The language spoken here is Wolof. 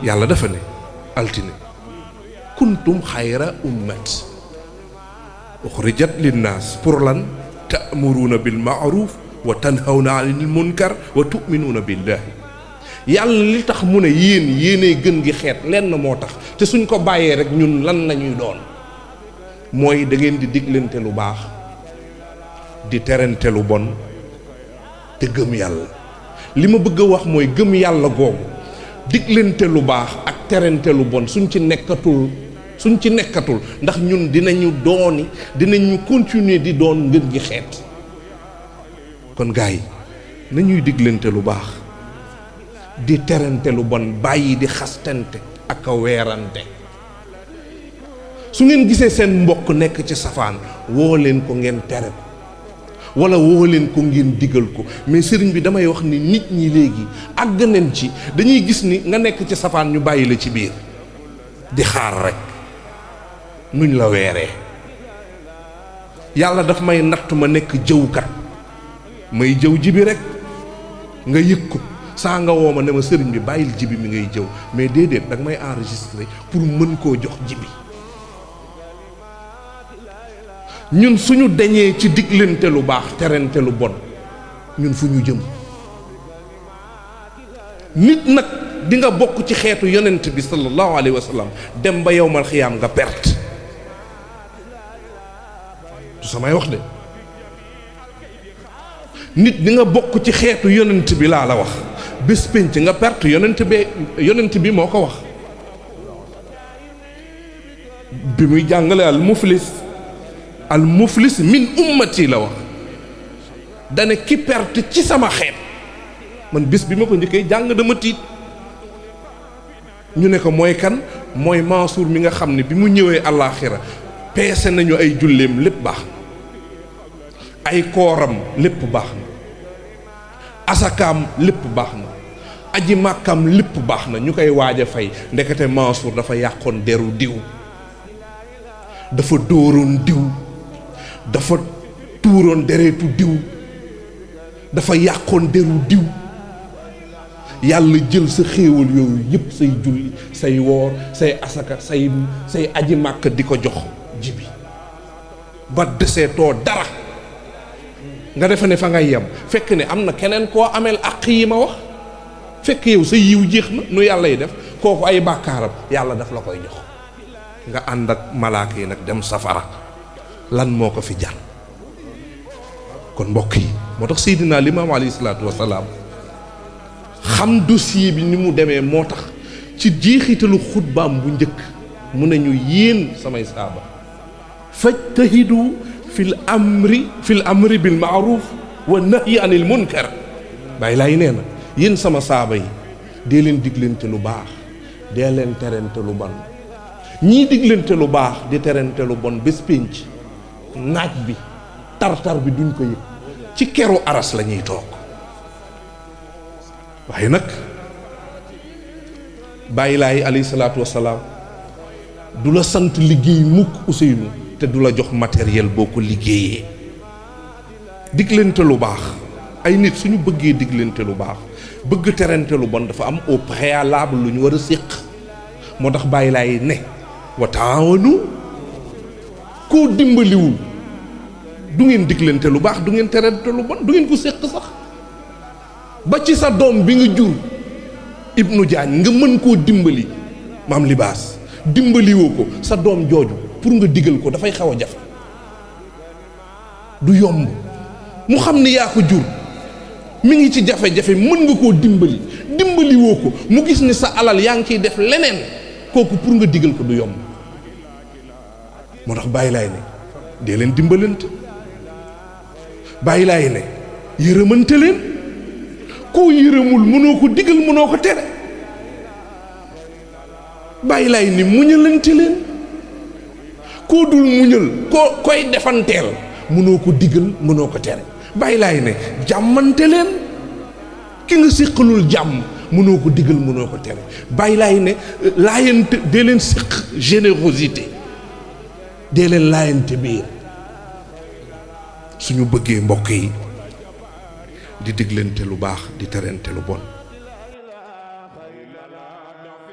yàlla dafa ne altine kuntum xayra ummat uxrijat linnaas pour lan ta'muruuna bil ma'ruf wa tanhawna anil munkar wa tu'minuuna billahi yàlla li tax mu ne yéenee gën gi xeet lenn moo tax te suñ ko bàyyee rek ñun lan lañuy doon mooy da ngeen di diglante lu baax di terente lu bon te gëm yàlla. li ma bëgg a wax mooy gëm yàlla googu diglante lu baax ak terente lu bon suñ ci nekkatul ndax ñun dinañu continuer di doon ngën gi xeet. kon gars yi nañuy diglante lu baax di terente lu bon bàyyi di xastante ak a weerante. su ngeen gisee seen mbokk nekk ci safaan woo leen ko ngeen tere ko wala woo leen ko ngeen digal ko mais sëriñ bi damay wax ni nit ñi léegi àgg nañ ci dañuy gis ni nga nekk ci safaan ñu bàyyi la ci biir di xaar rek nuñ la weeree. yàlla daf may natt ma nekk jëwkat may jëw jibi rek nga yëg ko saa nga woo ma ne ma sëriñ bi bàyyil jibi mi ngay jëw mais déedéet danga may enregistrer pour mën koo jox jibi. ñun suñu dañee ci diglante lu baax terente lu bon ñun fu ñu jëm. nit nag di nga bokk ci xeetu yonent bi sallallahu alayhi wa sallam dem ba yowmal xiyaam nga perte du samay wax de. nit di nga bokk ci xeetu yonent bi laa la wax bés pénc nga perte yonent bi moo ko wax bi muy jàngale al muflis min ummati la wax dane ki perte ci sama xeet. man bés bi ma ko njëkkee jàng dama tiit ñu ne ko mooy kan mooy Mansour mi nga xam ne bi mu ñëwee àllaaxira peese nañu ay julleem lépp baax na ay kooram lépp baax na asakaam lépp baax na aji màkkam lépp baax na ñu koy waaj a fay ndekete Mansour dafa yàqoon deru diw dafa dóoroon diw dafa tuuroon deretu diw dafa yàqoon deru diw yàlla jël sa xéewal yooyu yëpp say julli say woor say asaka say aji màkk di ko jox jibi ba deseetoo dara nga defe ne fa ngay yem fekk ne am na keneen koo ameel àq yi ma wax fekk yow sa yiw jeex na nu yàlla yi def kooku ay bàkkaaram yàlla daf la koy jox nga ànd ak malaaka yi nag dem safara lan moo ko fi jar. kon mbokk yi moo tax Seydina Limaam alayhi salaatu wasalaam xam dossier bi ni mu demee moo tax ci jeexitalu xutbaam bu njëkk mu ne ñu yéen samay saaba fajtahidu fil amri bil maaruf wa nahyi anil munkar. Baay Laay nee na yéen sama saaba yi dee leen diglante lu baax dee leen terente lu bon. ñii diglante lu baax di terente lu bon bés pénc naaj bi tartar bi duñ ko yëg ci keru aras la ñuy toog. waaye nag Baay Laay alayhi salaatu wasalaam du la sant liggéey mukk Ousseynou te du la jox matériel boo ko liggéeyee. diglante lu baax ay nit suñu bëggee diglante lu baax bëgg terente lu bon dafa am au préalable lu ñu war a séq moo tax Baay Laay ne wa taawanu koo dimbaliwul du ngeen diglante lu baax du ngeen terente lu bon du ngeen ko séq sax. ba ci sa doom bi nga jur Ibnu Jaañ nga mën koo dimbali maam libaas dimbaliwoo ko sa doom jooju pour nga digal ko dafay xaw a jafe du yomb mu xam ni yaa ko jur mi ngi ci jafe-jafe mën nga koo dimbaliwoo ko mu gis ni sa alal yaa ngi ciy def leneen kooku pour nga digal ko du yomb. moo tax Baay Laay ne dee leen dimbalante Baay Laay ne yërëmante leen koo yërëmul mënoo ko digal mënoo ko tere. Baay Laay ni muñalante leen koo dul muñal koy defanteel mënoo ko digal mënoo ko tere. Baay Laay ne jàmmante leen ki nga séqalul jàmm mënoo ko digal mënoo ko tere. Baay Laay ne laayante dee leen séq générosité dee leen laayante biir. suñu bëggee mbokk yi di diglante lu baax di terente lu bon la